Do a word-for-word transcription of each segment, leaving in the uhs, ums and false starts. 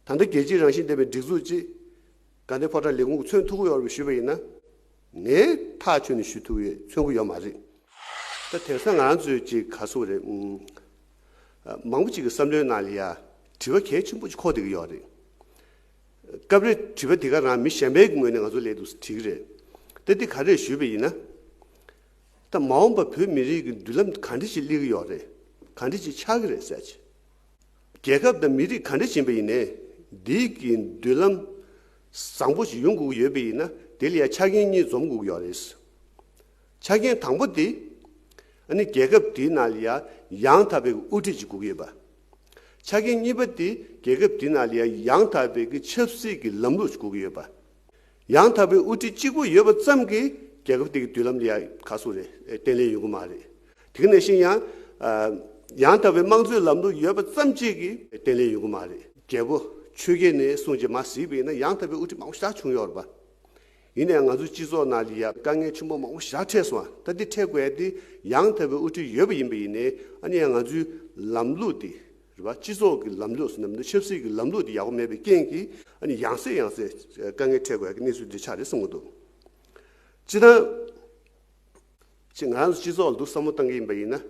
ད་ལྟ་རྒྱལ་སྤྱིའི་རང་བཞིན་ལྡན་པའི་སྒྲིག་འཛུགས་ཅིག་དགའ་ལྡན་ཕོ་བྲང་ལས་ཁུངས་ཀྱིས་མཚོན་ཐུབ་ཀྱི་ཡོད་རེད་ཞུས་པ་ཡིན་ན། ངས་ཐག་ཆོད་ནས་ཞུ་ཐུབ་ཡོད། མཚོན་གྱི་ཡོད་མ་རེད། ད་དེང་སང་ང་རང་ཚོས་ཅིག་ག་ཟེར་དགོས་རེད། ཨུམ། མང་པོ་ཅིག་གི་བསམ་བློའི་ནང་ལ་ཡ་དྲི་བ་གལ་ཆེན་པོ་ཅིག་འཁོར་བསྡད་ཀྱི་ཡོད་རེད། སྐབས་རེ་དྲི་བ་དེ་ག་རང་མི་གཞན་པའི་ངོས་ནས་ང་ཚོ་ལ་འདུག་དྲིས་ཀྱི་རེད། ད་འདི་ག་རེ་ཞུས་པ་ཡིན་ན། ད་མ་འོངས་པ་བོད་མི་རིགས་ཀྱི་མདུན་ལམ་ག་འདྲ་ཞིག་སླེབས་ཀྱི་ཡོད་རེད། ག་འདྲ་ཞིག་ཆགས་ཀྱི་རེད་ཟེར་ཅིག་རྒྱལ་ཁབ་དང་མི་རིགས་ག་འདྲ་ཞིག་ཡིན་པ་ཡིན་ནའི། འདི་གི་མདུན་ལམ་བཟང་པོ་ཞིག་ཡོང་དགོས་ཀྱི་ཡོད་པ་ཡིན་ན། དེ་ལ་ཡ་ཆ་རྐྱེན་གཉིས་འཛོམས་དགོས་ཀྱི་ཡོད་རེད། ཆ་རྐྱེན་དང་པོ་དེ། ཨ་ནི་རྒྱལ་ཁབ་དེའི་ནང་ལ་ཡ་ཡང་དག་པའི་དབུ་ཁྲིད་ཅིག་དགོས་ཀྱི་ཡོད་པ། ཆ་རྐྱེན་གཉིས་པ་དེ་རྒྱལ་ཁབ་དེའི་ནང་ལ་ཡ་ཡང་དག་པའི་གི་ཆབ་སྲིད་ཀྱི་ལམ་ལུགས་ཤིག་དགོས་ཀྱི་ཡོད་པ། ཡང་དག་པའི་དབུ་ཁྲིད་གཅིག་པུ་ཡོད་པ་ཙམ་གྱིས་རྒྱལ་ཁབ་དེ་གི་མདུན་ལམ་ལ་ཡ་ག་ཟེར་དགོས་རེད། བརྟན་ལྷིང་ཡོང་གི་མ་རེད། དེ་ག་ནང་བཞིན་ཡང་། ཨ། ཡང་དག་པའི་དམངས་གཙོའི་ལམ་ལུགས་ཡོད་པ་ཙམ་གཅིག་གིས་བརྟན་ལྷིང་ཡོང་གི་མ་རེད། རྒྱལ་པོ་ཆོས་རྒྱལ་ནས་བཟུང་བྱས་མར་གཟིགས་པ་ཡིན་ན་ཡང་དག་པའི་དབུ་ཁྲིད་མང་པོ་ཞེ་དྲག་བྱུང་ཡོད་རེད་པ། ཡིན་ནའང་ང་ཚོའི་སྤྱི་ཚོགས་ནང་ལ་ཡ་དཀའ་ངལ་ཆེན་པོ་མང་པོ་ཞེ་དྲག་འཕྲད་སོང་། ད་འདི་འཕྲད་དགོས་ཡ་དེ་ཡང་དག་པའི་དབུ་ཁྲིད་ཡོད་པ་ཡིན་པ་ཡིན་ནའི། ཨ་ནི་ཡང་ང་ཚོའི་ལམ་ལུགས་དེ་རེད་པ། སྤྱི་ཚོགས་ཀྱི་ལམ་ལུགས་ཟེར་ན་མི་འདུག་ཆབ་སྲིད་ཀྱི་ལམ་ལུགས་དེ་ཡག་པོ་མེད་པའི་རྐྱེན་གྱིས། ཨ་ནི་ཡང་སེ་ཡང་སེ་དཀའ་ངལ་འཕྲད་དགོས་ཡ་གི་གནས་ཚུལ་འདི་ཆགས་རེད་བསམ་གྱི་འདུག་སྤྱིར་བཏང་། ཅིག་ང་རང་ཚོ་སྤྱི་ཚོགས་ལ་འདུག་བསམ་བློ་བཏང་གི་ཡིན་པ་ཡིན་ན།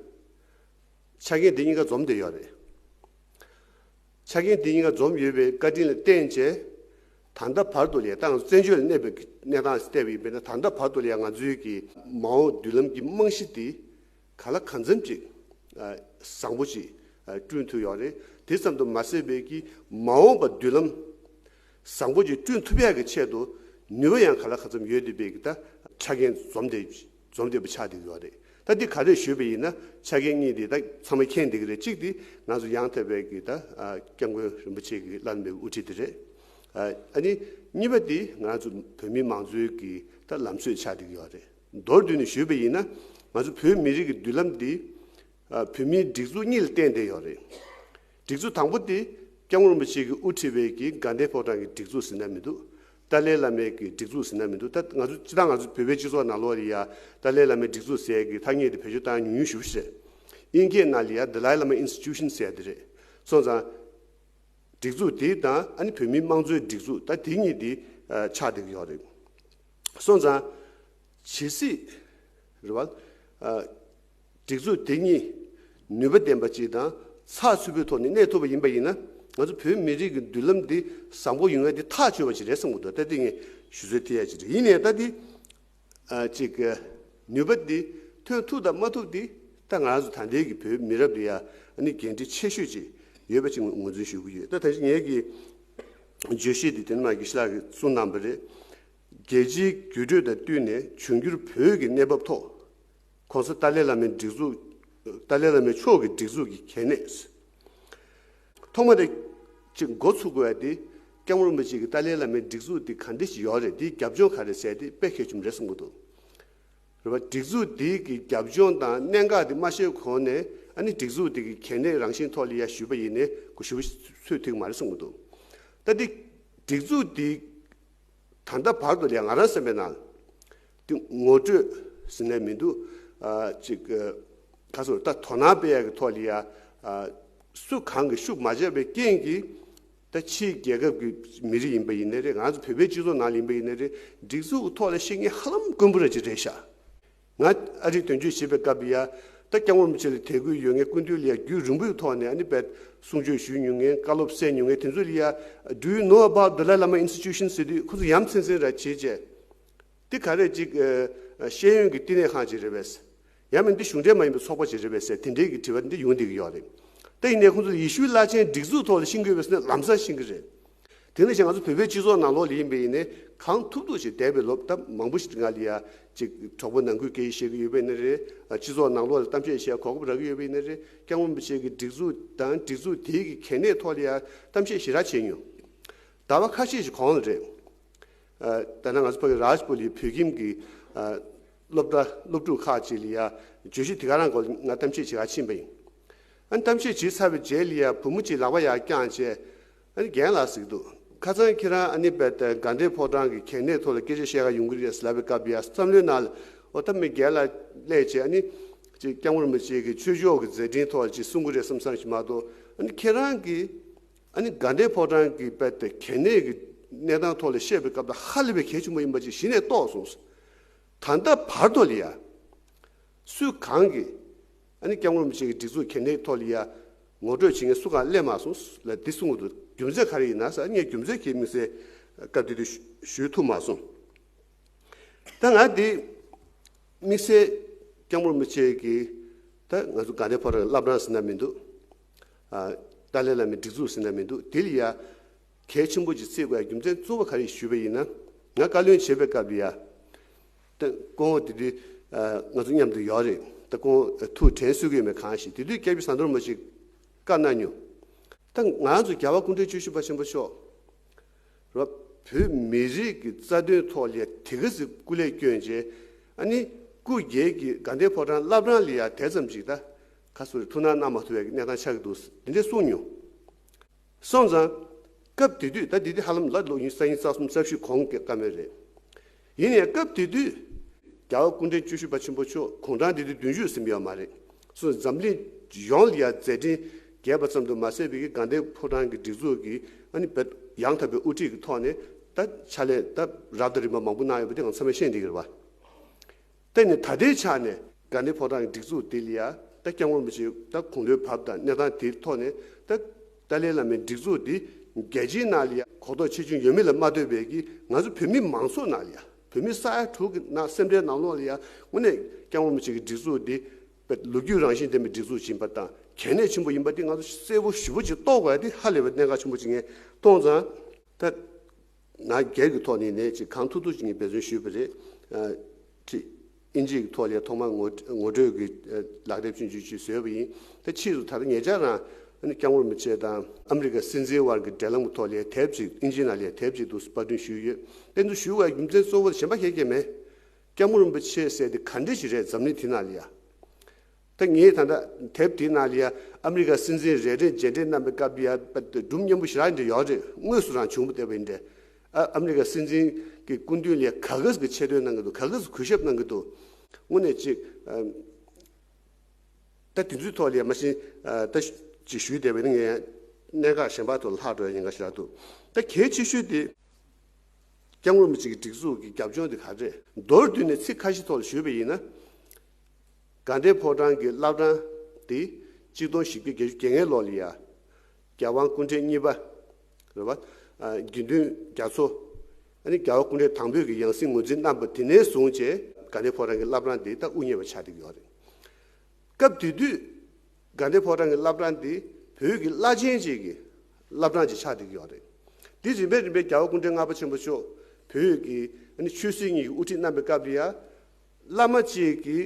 ཆ་རྐྱེན་འདི་གཉིས་ཀ་འཛོམས་བསྡད་ཡོད་རེད། ཆ་རྐྱེན་འདི་གཉིས་ཀ་འཛོམས་ཡོད་པའི་བཀའ་དྲིན་ལ་བརྟེན་བྱས། ད་ལྟ་བར་དུ་ལ་ཡ། ད་ང་ཚོ་བཙན་བྱོལ་ལ་གནས་པའི་གནས་སྟངས་བལྟས་པ་ཡིན་པ་ཡིན་ན། ད་ལྟ་བར་དུ་ལ་ཡ་ང་ཚོའི་གི་མ་འོངས་མདུན་ལམ་གྱི་རྨང་གཞི་འདི་གང་ལ་གང་འཚམ་ཅིག་ཨ་བཟང་པོ་ཅིག་ཨ་བསྐྲུན་ཐུབ་ཡོད་རེད། དེ་ཙམ་དུ་མ་ཟད་པའི་གི་མ་འོངས་པ་མདུན་ལམ་བཟང་པོ་ཅིག་བསྐྲུན་ཐུབ་ཡག་གི་ཆེད་དུ་ནུས་པ་ཡང་གང་ལ་གང་འཚམ་ཡོད་བསྡད་པའི་གི་ད་ཆ་རྐྱེན་འཛོམས་བསྡད་འཛོམས་བསྡད་པ་ཆགས་བསྡད་ཀྱི་ཡོད་རེད། ད་འདི་ག་རེ་ཞུས་པ་ཡིན་ན། ཆ་རྐྱེན་གཉིས་འདི་ད་ཚང་མས་མཁྱེན་བསྡད་ཀྱི་རེད། གཅིག་འདི་ང་ཚོ་ཡང་དག་པའི་གི་ད་ཨ་སྐྱབས་མགོན་རིན་པོ་ཆེ་གི་བླ་ན་མེད་པའི་དབུ་ཁྲིད་དེ་རེད། ཨ་ཨ་ནི་གཉིས་པ་འདི་ང་ཚོ་བོད་མི་མང་གཙོའི་གི་ད་ལམ་སྲོལ་ཆགས་བསྡད་ཀྱི་ཡོད་རེད། མདོར་བསྡུས་ནས་ཞུས་པ་ཡིན་ན། ང་ཚོ་བོད་མི་རིགས་ཀྱི་མདུན་ལམ་འདི་ཨ་བོད་མིའི་སྒྲིག་འཛུགས་གཉིས་ལ་བརྟེན་བསྡད་ཡོད་རེད། སྒྲིག་འཛུགས་དང་པོ་དེ་སྐྱབས་མགོན་རིན་པོ་ཆེ་གིས་དབུ་ཁྲིད་པའི་གི་དགའ་ལྡན་ཕོ་བྲང་གི་སྒྲིག་འཛུགས་ཟེར་ན་མི་འདུག་ཏཱ་ལའི་བླ་མའི་གི་སྒྲིག་འཛུགས་ཟེར་ན་མི་འདུག་ད་ང་ཚོ་སྤྱིར་བཏང་ང་ཚོ་བོད་པའི་སྤྱི་ཚོགས་ནང་ལོགས་ལ་ཡ་ཏཱ་ལའི་བླ་མའི་སྒྲིག་འཛུགས་ཟེར་གི་ཐ་སྙད་དེ་བེད་སྤྱོད་བཏང་ཉུང་ཉུང་ཞེ་པོ་ཅིག་རེད། དབྱིན་སྐད་ནང་ལ་ཡ་Dalai Lama Institution ཟེར་དེ་རེད། སོང་ཙང་། སྒྲིག་འཛུགས་དེ་དང་ཨ་ནི་བོད་མིའི་དམངས་གཙོའི་སྒྲིག་འཛུགས། ད་དེ་གཉིས་དེ་ཨ་ཆགས་བསྡད་ཀྱི་ཡོད་རེད། སོང་ཙང་། ཇི་སྲིད་རེད་པ། ཨ་སྒྲིག་འཛུགས་དེ་གཉིས་ནུས་པ་ལྡན་པ་ཅིག་དང་ཚགས་ཚུད་པོའི་ཐོག་ནས་གནས་ཐུབ་པ་ཡིན་པ་ཡིན་ན། ང་ཚོ་བོད་མི་རིགས་ཀྱི་མདུན་ལམ་འདི་བཟང་པོ་ཡོང་ཡ་དེ་ཐག་ཆོད་པ་ཅིག་རེད་བསམ་གྱི་འདུག་ད་དེ་ངས་ཞུ་ཚོད་ཐེ་ཡ་ཅིག་རེད། ཡིན་ནའི་ད་དེ་ཨ་ཅིག་ནུས་པ་འདི་ཐོན་ཐུབ་དང་མ་ཐུབ་འདི། ད་ང་རང་ཚོ་ད་ལྟའི་གི་བོད་མི་རབས་འདི་ཡ་ཨ་ནི་འགན་འཁྲི་ཆེ་ཤོས་ཅིག་ཡོད་པ་ཅིག་ངོས་འཛིན་ཞུ་གི་ཡོད། ད་ད་ཅི་ངའི་གི་བརྗོད་གཞི་འདི་དེ་ནས་མར་དགེ་བཤེས་ལགས་ཀྱིས་གསུངས་གནང་བ་རེད། རྒྱལ་སྤྱིའི་འགྱུར་འགྲོས་དང་བསྟུན་ནས་འབྱུང་འགྱུར་བོད་ཀྱི་གནས་བབ་ཐོག་༸གོང་ས་ཏཱ་ལའི་བླ་མའི་སྒྲིག་འཛུགས། ཏཱ་ལའི་བླ་མའི་མཆོག་གི་སྒྲིག་འཛུགས་ཀྱི་གལ་གནད། ཐོག་མ་དེ་ཅིག་འགོ་ཚུགས་དགོས་པ་དེ་སྐྱབས་མགོན་རིན་པོ་ཆེ་གིས་ཏཱ་ལའི་བླ་མའི་སྒྲིག་འཛུགས་དེ་ག་འདྲ་ཞིག་ཡོད་རེད། དེའི་རྒྱབ་ལྗོངས་ག་རེ་ཟེར་དེ་དཔེ་གལ་ཆེན་པོ་རེད་བསམ་གྱི་འདུག་རེད་པ། སྒྲིག་འཛུགས་དེ་གི་རྒྱབ་ལྗོངས་དང་གནད་འགག་དེ་མ་ཤེས་གོང་ནས་ཨ་ནི་སྒྲིག་འཛུགས་དེ་གི་གལ་གནད་རང་བཞིན་ཐོག་ལ་ཡ་ཞུས་པ་ཡིན་ནའི་གོ་ཞུ་ཚོད་ཐིག་མ་རེད་བསམ་གྱི་འདུག་ད་དེ་སྒྲིག་འཛུགས་དེ་ད་ལྟ་བར་དུ་ལ་ང་རང་བསམ་པའི་ནང་དེ་ངོ་སྤྲོད་ཟེར་ནས་མི་འདུག་ཨ་ཅིག་ཨ་ག་ཚོད་ད་དོ་སྣང་སྤེལ་ཡག་གི་ཐོག་ལ་ཡ་ཨ་སུ་གང་གིས་ཤུགས་མ་བརྒྱབ་པའི་རྐྱེན་གྱིས། ད་ཕྱིའི་རྒྱལ་ཁབ་ཀྱི་མི་རིགས་ཡིན་པ་ཡིན་ནའི་རེད། ང་ཚོ་བོད་པའི་སྤྱི་ཚོགས་ནང་ལ་ཡིན་པ་ཡིན་ནའི་རེད། སྒྲིག་འཛུགས་ཀྱི་ཐོག་ལ་ཤེས་མཁན་ཧ་ལམ་དཀོན་པོ་ར་ཅིག་རེད་ཤག་ང་ཨ་རིར་དོན་གཅོད་བྱེད་པའི་སྐབས་ལ་ཡ། ད་སྐྱབས་མགོན་རིན་པོ་ཆེ་ལ་དད་གུས་ཡོད་མཁན་སྐུ་མདུན་ལ་ཡ་རྒྱུན་རིང་པོའི་ཐོག་ནས་ཨ་ནི་དཔེ་གསུང་ཆོས་ཞུས་མྱོང་མཁན། བཀའ་སློབ་གསན་མྱོང་མཁན་དེ་ཚོ་ལ་ཡ། Do you know about Dalai Lama Institution ཟེར་དུས་ཁོ་ཚོ་ཡ་མཚན་ཚན་ར་བྱེད་བྱས། འདི་ག་རེ་ཅིག་ཨ་ཤེས་ཡོན་གྱི་བསྟི་གནས་ཁང་ཅིག་རེད་པས། ཡང་མིན་འདི་གཞུང་འབྲེལ་མ་ཡིན་པའི་ཚོགས་པ་ཅིག་རེད་པས་ཟེར་དེ་འདྲའི་གི་དྲི་བ་འདི་ཡོང་བསྡད་ཀྱི་ཡོད་རེད། ད་ཡིན་ནའི་ཁོང་ཚོ་ཡེ་ཤུའི་བླ་ཆེན་སྒྲིག་འཛུགས་ཐོག་ལ་ཤེས་ཀྱི་ཡོད་པས་ཟེར་ན་ལམ་སང་ཤེས་ཀྱི་རེད། དེ་ནང་བཞིན་ང་ཚོ་བོད་པའི་སྤྱི་ཚོགས་ནང་ལོགས་ལ་ཡིན་པ་ཡིན་ནའི་གང་ཐུབ་ཐུབ་ཅིག་འདས་པའི་ལོ་ད་མང་པོ་ཞིག་ང་ལ་ཡ་ཅིག་གྲོགས་པོ་ནང་ཁུལ་སྐད་ཆ་བཤད་ཀྱི་ཡོད་པ་ཡིན་ན་རེད། སྤྱི་ཚོགས་ནང་ལོགས་ལ་གཏམ་བཤད་བཤད་གོ་སྐབས་རག་གི་ཡོད་པ་ཡིན་ན་རེད། སྐྱབས་མགོན་རིན་པོ་ཆེ་གི་སྒྲིག་འཛུགས་དང་སྒྲིག་འཛུགས་དེའི་གི་གལ་གནད་ཐོག་ལ་ཡ་གཏམ་བཤད་ཞེ་དྲག་བྱས་མྱོང་། ཟླ་བ་ཁ་ཤས་ཤིག་གོང་ལ་རེད། ཨ་ད་ནང་ང་ཚོ་ཕ་གི་རཱཇ་པུར་ལ་བོད་ཁྱིམ་གྱི་ཨ་སློབ་གྲྭ་སློབ་ཕྲུག་ཁག་ཅིག་ལ་ཡ་བརྗོད་གཞི་དེ་ག་རང་སྐོར་ལ་ང་གཏམ་བཤད་བྱེད་ག་ཕྱིན་པ་ཡིན། ཨ་ནི་གཏམ་བཤད་བྱས་ཚར་བའི་རྗེས་ལ་ཡ་བུ་མོ་ཅིག་ལག་པ་ཡར་བརྐྱངས་བྱས། ཨ་ནི་རྒན་ལགས་ཟེར་གྱི་འདུག་ཁ་སང་ཁྱེད་རང་ཨ་ནི་དཔེ་དགའ་ལྡན་ཕོ་བྲང་གི་གལ་གནད་ཐོག་ལ་སྐད་ཆ་བཤད་ག་ཡོང་གི་རེད་ཟེར་ལབ་པའི་སྐབས་ཡ་བསམ་བློའི་ནང་ལ་འོ་ད་མི་རྒན་ལགས་སླེབས་བྱས་ཨ་ནི་ཅིག་སྐྱབས་མགོན་རིན་པོ་ཆེ་གི་ཆོས་ཕྱོགས་ཀྱི་མཛད་འཕྲིན་ཐོག་ལ་ཅིག་གསུང་གི་རེད་བསམ་བསམ་ཞིག་མ་གཏོགས། ཨ་ནི་ཁྱེད་རང་གི་ ཨ་ནི་དགའ་ལྡན་ཕོ་བྲང་གི་དཔེ་དེ་གལ་གནད་ཀྱི་གནས་སྟངས་ཐོག་ལ་བཤད་པའི་སྐབས་ལ་ཧ་ལས་པའི་གལ་ཆེན་པོ་ཡིན་པ་ཅིག་གཞི་ནས་རྟོགས་སོང་། ད་ལྟ་བར་དུ་ལ་ཡ། སུ་གང་གིས་ཨ་ནི་སྐྱབས་མགོན་རིན་པོ་ཆེ་གི་སྒྲིག་འཛུགས་གལ་གནད་ཐོག་ལ་ཡ་ངོ་སྤྲོད་བྱེད་མཁན་སུ་གང་སླེབས་མ་སོང་ལ་འདི་གསུང་གི་འདུག་རྒྱུ་མཚན་ག་རེ་ཡིན་ན་ཟེར། ངས་རྒྱུ་མཚན་གྱིས་དམིགས་བསལ་སྐབས་དེ་དུས་ཞུ་ཞུ་ཐུབ་མ་སོང་། ད་ང་འདི་དམིགས་བསལ་སྐྱབས་མགོན་རིན་པོ་ཆེ་གི་ད་ང་ཚོ་དགའ་ལྡན་ཕོ་བྲང་གི་བླ་བྲང་ཟེར་ན་མི་འདུག་ཨ། ཏཱ་ལའི་བླ་མའི་སྒྲིག་འཛུགས་ཟེར་ན་མི་འདུག་དེ་ལ་ཡ་གལ་ཆེན་པོ་ཅིག་བརྩི་དགོས་ཡ་རྒྱུ་མཚན་གཙོ་བོ་ག་རེ་ཞུས་པ་ཡིན་ན། ང་བཀའ་བློན་བྱེད་པའི་སྐབས་ལ་ཡ། ད་སྐུ་ངོ་དེ་དུས་ང་ཚོ་མཉམ་དུ་ཡོད་རེད། ད་སྐུ་ངོ་ཐུགས་དྲན་གསོ་གི་ཡོད་མེད་གང་ཤེས། དེ་དུས་སྐྱབས་རྗེ་ཟམ་གདོང་རིན་པོ་ཆེས་བཀའ་གནང་མྱོང་། ད་ང་ཚོ་རྒྱལ་བ་སྐུ་ཕྲེང་བཅུ་བཞི་པ་ཆེན་པོ་མཆོག་ར་བོད་མི་རིགས་ཀྱི་རྩ་དོན་ཐོག་ལ་ཡ་དེ་ག་ཚོད་སྐུ་ལས་བསྐྱོན་བྱས། ཨ་ནི་སྐུ་སྒེར་གྱི་དགའ་ལྡན་ཕོ་བྲང་བླ་བྲང་ལ་ཡ་དེ་ཙམ་ཅིག་ད་ཁ་སོ་རེ་ཐུགས་སྣང་གནང་མ་ཐུབ་པའི་གནས་སྟངས་ཆགས་ཀྱི་འདུག་དེ་འདྲས་གསུངས་མྱོང་། སོང་ཙང་། སྐབས་དེ་དུས་ད་དེ་དུས་ཧ་ལམ་ལ་ལོ་ཉིས་སྟོང་ཉི་ཤུ་རྩ་གསུམ་རྩ་བཞི་གོང་གི་སྐབས་རེད། ཡིན་ནའི་སྐབས་དེ་དུས་རྒྱལ་བ་སྐུ་ཕྲེང་བཅུ་བཞི་པ་ཆེན་པོ་མཆོག་དགུང་གྲངས་དེ་དུས་བདུན་ཅུ་ཟིན་ཡོད་མ་རེད། སོ་འཛམ་གླིང་ཡོངས་ལ་ཡ་མཛད་འཕྲིན་རྒྱས་པ་ཙམ་དུ་མ་ཟད་པའི་དགའ་ལྡན་ཕོ་བྲང་གི་སྒྲིག་འཛུགས་ཀྱི་ཨ་ནི་བོད་ཡང་དག་པའི་དབུ་ཁྲིད་ཀྱི་ཐོག་ནས་ད་ཕྱག་ལས་ད་རབ་དང་རིམ་པ་མང་པོ་གནང་ཡོད་པ་དེ་ང་ཚང་མས་ཤེས་བསྡད་ཀྱི་རེད་པ། དེ་ནས་ད་ལྟའི་ཆ་ནས་དགའ་ལྡན་ཕོ་བྲང་གི་སྒྲིག་འཛུགས་དེ་ལ་ཡ་ད་སྐྱབས་མགོན་རིན་པོ་ཆེ་ད་དགུང་ལོའི་བབས་དང་གནས་སྟངས་དེའི་ཐོག་ནས་ད་ཏཱ་ལའི་བླ་མའི་སྒྲིག་འཛུགས་འདི་རྒྱལ་སྤྱིའི་ནང་ལ་ཡ་གོ་རྟོགས་ཆེ་ཆུང་ཡོད་མེད་ལ་མ་ལྟོས་པའི་གི་ང་ཚོ་བོད་མི་མང་ཚོགས་ནང་ལ་ཡ་བོད་མི་ས་ཡ་དྲུག་གི་ནང་སེམས་ཁྲལ་ནང་ལོགས་ལ་ཡ་དངོས་གནས་སྐྱབས་མགོན་རིན་པོ་ཆེ་གི་སྒྲིག་འཛུགས་འདི་ལོ་རྒྱུས་རང་བཞིན་ལྡན་པའི་སྒྲིག་འཛུགས་ཡིན་པ་དང་གལ་གནད་ཆེན་པོ་ཡིན་པ་འདི་ང་ཚོ་གསལ་པོ་ཞེ་པོ་ཅིག་རྟོགས་དགོས་ཡ་འདི་ཧ་ལས་པའི་གནད་འགག་ཆེན་པོ་ཅིག་ངས་མཐོང་ཙང་། ད། ང་སྒེར་གྱི་ཐོག་ནས་ནས་ཅིག་གང་ཐུབ་ཐུབ་ཅིག་ངས་འབད་བརྩོན་ཞུས་པ་རེད། ཨ། ཅིག་དབྱིན་ཇིའི་ཐོག་ལ་ཐོག་མར་ངོ་ངོ་སྤྲོད་ཀྱི་ཨ་ལག་དེབ་ཆུང་ཆུང་ཅིག་བཟོས་པ་ཡིན། ད་ཕྱིས་སུ་ད་ལྟ་ཉེ་ཆར་རང་ཨ་ནི་སྐྱབས་མགོན་རིན་པོ་ཆེ་དང་ཨ་མི་རི་ཀ་སྲིད་འཛིན་དབར་གྱི་འབྲེལ་ལམ་གྱི་ཐོག་ལ་དེབ་ཅིག་དབྱིན་ཇིའི་ནང་ལ་དེབ་ཅིག་ཏུ་པར་སྐྲུན་ཞུས་ཡོད། དེ་ཚོ་ཞུ་བའི་རྒྱུ་མཚན་གཙོ་བོ་གཞན་པ་ཁྱད་ཀྱི་མེད། སྐྱབས་མགོན་རིན་པོ་ཆེ་ཟེར་དེ་ག་འདྲ་ཞིག་རེད་འཛམ་གླིང་དེ་ནང་ལ་ཡ། ད་ངས་ད་ལྟ་དེབ་དེའི་ནང་ལ་ཡ་ཨ་མི་རི་ཀ་སྲིད་འཛིན་རེ་གན་མཇལ་འཕྲད་གནང་པའི་སྐབས་ལ་ཡ་སྒྲུང་སྙན་པོ་ཞེ་དྲག་འདྲ་ཡོད་རེད། དངོས་སུ་རང་བྱུང་བ་བལྟས་པ་ཡིན་དུས། ཨ་ཨ་མི་རི་ཀ་སྲིད་འཛིན་གྱི་སྐུ་མདུན་ལ་ག་ག་ཟིག་གི་ཆེ་བསྟོད་གནང་གི་འདུག་ག་ག་ཟིག་གུས་ཞབས་གནང་གི་འདུག་དངོས་གནས་ཅིག་ཨ་ད་དེ་ཚོའི་ཐོག་ལ་ཡ་མ་གཞི་ཨ་ད་ཅིག་ཞུས་བསྡད་པ་ཡིན་ན་ངས་གནད་འགག་གཞན་པ་ཐོག་ལ་ལྷག་འགྲོ་ཡ་ཉེན་ཁ་ཞེ་དྲག་འདུག་ད་གལ་ཆེ་ཤོས་དེ། སྐྱབས་མགོན་རིན་པོ་ཆེ་གི་སྒྲིག་འཛུགས་ཀྱི་རྒྱབ་ལྗོངས་དེ་ག་རེ་རེད། མདོར་བསྡུས་ནས་ཚིག་ཁ་ཤས་ཐོག་ལ་ཞུས་པ་ཡིན་ན། དགའ་ལྡན་ཕོ་བྲང་གི་བླ་བྲང་དེ་གཅིག་སྟོང་བཞི་བརྒྱ་བརྒྱད་ཅུ་གྱ་ལྔའི་ལོ་ལ་ཡ། རྒྱལ་དབང་སྐུ་ཕྲེང་གཉིས་པ། རེད་བ། ཨ་དགེ་འདུན་རྒྱ་མཚོ། ཨ་ནི་རྒྱལ་བ་སྐུ་ཕྲེང་དང་པོས་ཀྱི་ཡང་སྲིད་ངོས་འཛིན་གནང་པ་དེ་ནས་བཟུང་བྱས་དགའ་ལྡན་ཕོ་བྲང་གི་བླ་བྲང་དེ་ད་དབུ་བརྙེས་པ་ཆགས་བསྡད་ཀྱི་ཡོད་རེད། སྐབས་དེ་དུས། དགའ་ལྡན་ཕོ་བྲང་གི་བླ་བྲང་འདི་བོད་ཀྱི་བླ་ཆེན་ཅིག་གི་བླ་བྲང་ཅིག་ཆགས་བསྡད་ཀྱི་ཡོད་རེད། འདི་རིམ་པས་རིམ་པས་རྒྱལ་བ་སྐུ་ཕྲེང་ལྔ་པ་ཆེན་པོ་མཆོག་བོད་ཀྱི་ཨ་ནི་ཆོས་སྲིད་གཉིས་ཀྱི་དབུ་ཁྲིད་གནང་པའི་སྐབས་ལ་ཡ། བླ་མ་ཅིག་གི་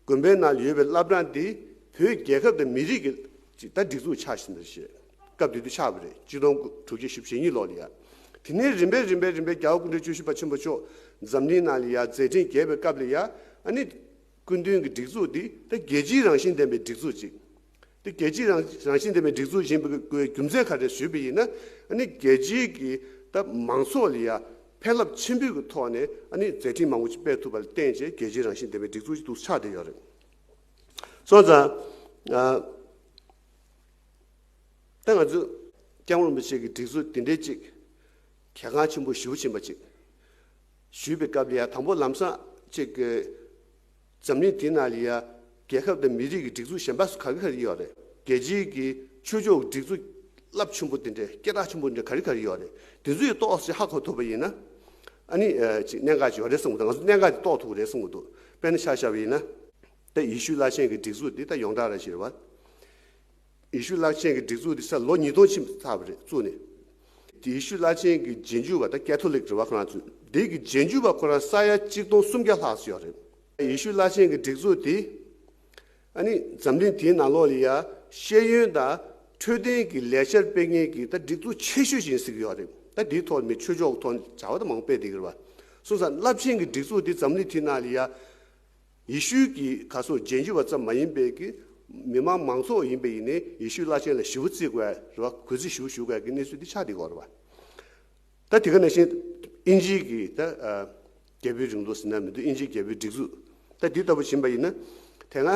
དགོན་པའི་ནང་ལ་ཡོད་པའི་བླ་བྲང་འདི་བོད་རྒྱལ་ཁབ་དང་མི་རིགས་ཀྱི་ཅིག་ད་སྒྲིག་འཛུགས་ཆགས་བཞིན་པ་རེད། སྐབས་དེ་དུས་ཆགས་པ་རེད། གཅིག་སྟོང་དྲུག་བརྒྱ་བཞི་བཅུ་ཞེ་གཉིས་ལོ་ལ་ཡ། དེ་ནས་རིམ་པས་རིམ་པས་རིམ་པས་རྒྱལ་བ་སྐུ་ཕྲེང་བཅུ་བཞི་པ་ཆེན་པོ་མཆོག་འཛམ་གླིང་ནང་ལ་ཡ་མཛད་འཕྲིན་རྒྱས་པའི་སྐབས་ལ་ཡ། ཨ་ནི། སྐུ་མདུན་གྱི་སྒྲིག་འཛུགས་འདི་ད་རྒྱལ་སྤྱིའི་རང་བཞིན་ལྡན་པའི་སྒྲིག་འཛུགས་ཅིག་དེ་རྒྱལ་སྤྱིའི་རང་རང་བཞིན་ལྡན་པའི་སྒྲིག་འཛུགས་ཡིན་པའི་རྒྱུ་མཚན་ག་རེ་ཞུས་པ་ཡིན་ན། ཨ་ནི་རྒྱལ་སྤྱིའི་གི་ད་མང་ཚོགས་ལ་ཡ་ཕན་རླབས་ཆེན་པོའི་གི་ཐོག་ནས་ཨ་ནི་མཛད་འཕྲིན་མང་པོ་ཅིག་སྤེལ་ཐུབ་པ་ལ་བརྟེན་བྱས་རྒྱལ་སྤྱིའི་རང་བཞིན་ལྡན་པའི་སྒྲིག་འཛུགས་ཅིག་ཏུ་ཆགས་བསྡད་ཡོད་རེད། སོང་ཙང་། ཨ། ད་ང་ཚོས་སྐྱབས་མགོན་རིན་པོ་ཆེ་གི་སྒྲིག་འཛུགས་འདི་འདྲའི་ཅིག་གལ་འགངས་ཆེན་པོ་ཞེ་པོ་ཅིག་ཡིན་པ་ཅིག་ཞུས་པའི་སྐབས་ལ་ཡ། དང་པོ་ལམ་སང་ཅིག་གི་འཛམ་གླིང་འདི་ནང་ལ་ཡ་རྒྱལ་ཁབ་དང་མི་རིགས་ཀྱི་སྒྲིག་འཛུགས་གཞན་པ་སུ་ག་གི་ག་རེ་ཡོད་རེད། རྒྱལ་སྤྱིའི་གི་ཆོས་ཕྱོགས་ཀྱི་སྒྲིག་འཛུགས་རླབས་ཆེན་པོ་འདི་འདྲའི་སྐད་གྲགས་ཆེན་པོ་འདི་འདྲ་ག་རེ་ག་རེ་ཡོད་རེད། དེ་ཚོ་ཡི་ཏོག་ཙམ་ཧ་གོ་ཐུབ་པ་ཡིན་ན། ཨ་ནི་ཨ་ཅིག་གནད་འགག་ཅིག་ཡོད་རེད་བསམ་གི་འདུག་ང་ཚོ་གནད་འགག་དེ་རྟོགས་ཐུབ་ཀྱི་རེད་བསམ་གི་འདུག་དཔེར་ན་ཆ་བཞག་པ་ཡིན་ན། ད་ཡེ་ཤུ་བླ་ཆེན་གྱི་སྒྲིག་འཛུགས་འདི་ད་ཡོངས་གྲགས་ར་ཞིག་རེད་བ། ཡེ་ཤུ་བླ་ཆེན་གྱི་སྒྲིག་འཛུགས་འདི་ས་ལོ་ཉིས་སྟོང་ཕྱིན་ཚར་བ་རེད་བཙུགས་ནས། དེ་ཡེ་ཤུ་བླ་ཆེན་གྱི་རྗེས་འཇུག་པ་ད་ཀེ་ཐོ་ལིག་རེད་བ་ཁོ་རང་ཚོ། དེ་གི་རྗེས་འཇུག་པ་ཁོ་རང་ས་ཡ་གཅིག་སྟོང་སུམ་བརྒྱ་ལྷག་ཙམ་ཡོད་རེད། ཡེ་ཤུ་བླ་ཆེན་གྱི་སྒྲིག་འཛུགས་དེ། ཨ་ནི་འཛམ་གླིང་དེའི་ནང་ལོགས་ལ་ཡ་ཤེས་ཡོན་དང་འཕྲོད་བསྟེན་གྱི་ལས་འཆར་སྤེལ་མཁན་གྱི་ད་སྒྲིག་འཛུགས་ཆེ་ཤོས་ཤིག་ཟེར་གྱི་ཡོད་རེད། ད་དེའི་ཐོག་མི་ཆོས་ཕྱོགས་ཐོག་བྱ་བ་ད་མང་པོ་སྤེལ་བསྡད་ཀྱི་རེད་བ། སོང་ཙང་རླབས་ཆེན་གྱི་སྒྲིག་འཛུགས་དེ་འཛམ་གླིང་དེའི་ནང་ལ་ཡ། ཡེ་ཤུ་གི་ག་སོ་རྗེས་འཇུག་པ་ཙམ་མ་ཡིན་པའི་གི་མི་མང་མང་ཚོགས་ཡིན་པ་ཡིན་ནའི་ཡེ་ཤུ་བླ་ཆེན་ལ་ཞེ་པོ་བརྩི་དགོས་རེད་བ། གུས་བརྩི་ཞེ་པོ་ཞུ་དགོས་ཀྱི་གནས་ཚུལ་འདི་ཆགས་བསྡད་ཀྱི་ཡོད་རེད་བ། ད་དེ་ག་ནང་བཞིན་དབྱིན་ཇིའི་གི་ད་ཨ་རྒྱལ་པོའི་རིང་ལུགས་ཟེར་ན་མི་འདུག་དབྱིན་ཇིའི་རྒྱལ་པོའི་སྒྲིག་འཛུགས་ད་འདི་ལྟ་བུ་ཕྱིན་པ་ཡིན་ན། དེ་སྔ་